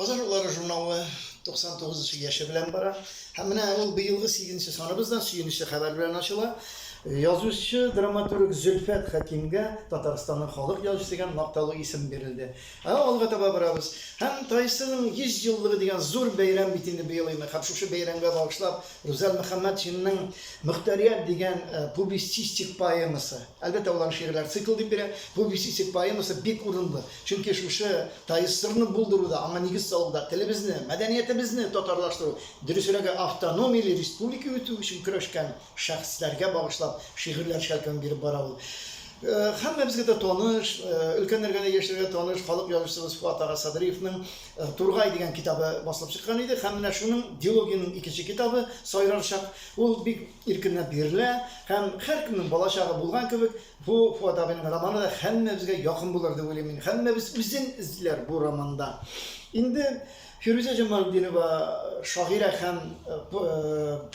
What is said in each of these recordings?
Казан утлары журналы 99 нчы яше белән бара. Һәм менә ул быелгы сигезенче саныбыз да сөенечле хәбәр белән ачыла. Язучы, драматург Зөлфәт Хәкимгә Татарстанның халык язучысы дигән мактаулы исем бирелде. Ә алга таба барабыз. Һәм ТАИСның 100 еллыгы дигән зур бәйрәм бит инде быел инде. Һәм шушы бәйрәмгә багышлап Рүзәл Мөхәммәтшинның Мөхтәрият дигән публицистик поэмасы, әлбәттә, ул аны шигырьләр циклы дип бирә, публицистик поэмасы бик урынлы. Чөнки шушы ТАИССРны булдыруда, аңа нигез салуда, телебезне, мәдәниятебезне татарлаштыру, дөресрәге, автономияле республика итү өчен көрәшкән шәхесләргә багышлап шигырьләр шәлкемен биреп бара ул. Һәммәбезгә дә таныш, өлкәннәргә дә, яшьләргә дә таныш халык язучысыбыз Фоат ага Садриевның Тургай дигән китабы басылып чыккан иде һәм менә шуның дилогиянең икенче китабы Сайрар чак. Ул бик иркенләп бирелә һәм һәркемнең балачагы булган кебек, Бу Фоат абыйның романы да һәммәбезгә якын булыр дип уйлыйм мин. Һәммәбез үзен эзләр бу романда. Инде Фирүзә Җамалетдинова шагыйрә һәм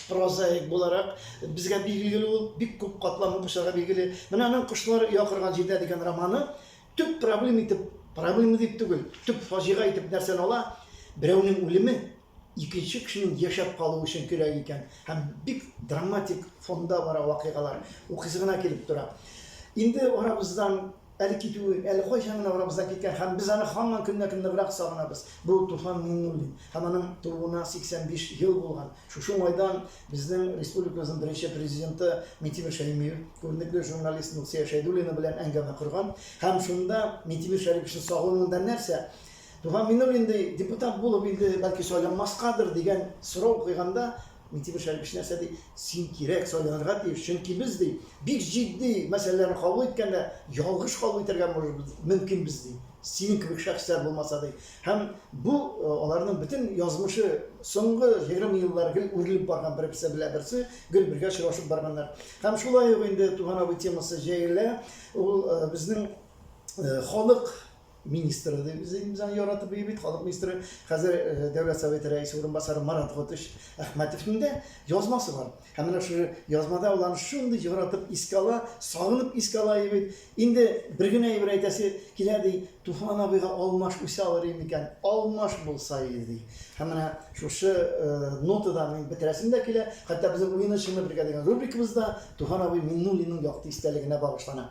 прозаик буларак безгә билгеле ул, бик күп катлам укучыларга билгеле. Менә аның Кошлар оя корган җирдә дигән романы төп проблема итеп, проблема дип түгел, төп фаҗига итеп нәрсәне ала? Берәүнең үлеме икенче кешенең яшәп калуы өчен кирәк икән һәм бик драматик фонда бара вакыйгалар, укыйсы гына килеп тора. Инде арабыздан әле китүе, әле кайчан гына арабыздан киткән һәм без аны һаман көннән-көн ныграк сагынабыз. Бу Туфан Миңнуллин һәм аның тууына 85 ел булган. Шушы уңайдан безнең республикабызның беренче президенты Минтимер Шәймиев күренекле журналист Нурсөя Шәйдуллина белән әңгәмә корган һәм шунда Минтимер Шәриповичның сагынуында нәрсә? Туфан Миңнуллин, ди, депутат булып инде бәлки сайланмаскадыр дигән сорау куйганда, Минтимер Шәрипович нәрсә ди? Син кирәк, сайланырга тиеш, чөнки без, ди, бик җитди мәсьәләләрне кабул иткәндә ялгыш кабул итәргә можбыз, мөмкинбез, ди. Синең кебек шәхесләр булмаса, ди. Һәм бу аларның бөтен язмышы соңгы 20 еллар гел үрелеп барган, бер-берсе белән берсе гел бергә очрашып барганнар. Һәм шулай ук инде Туфан абый темасы җәелә. Ул безнең халык министры ди без инде аны яратып бит бит халык министры хәзер э, дәүләт советы рәисе урынбасары Марат Готыш Әхмәтовның да язмасы бар һәм менә шушы язмада ул аны шундый яратып искә ала сагынып искә ала бит инде бер генә әйбер әйтәсе килә ди Туфан абыйга алмаш үсә алыр иде микән алмаш булса иде ди һәм менә шушы э, нотада мин бетерәсем дә килә хәтта безнең уены чыны бергә дигән рубрикабызда Туфан абый Миннуллинның якты истәлегенә багышлана.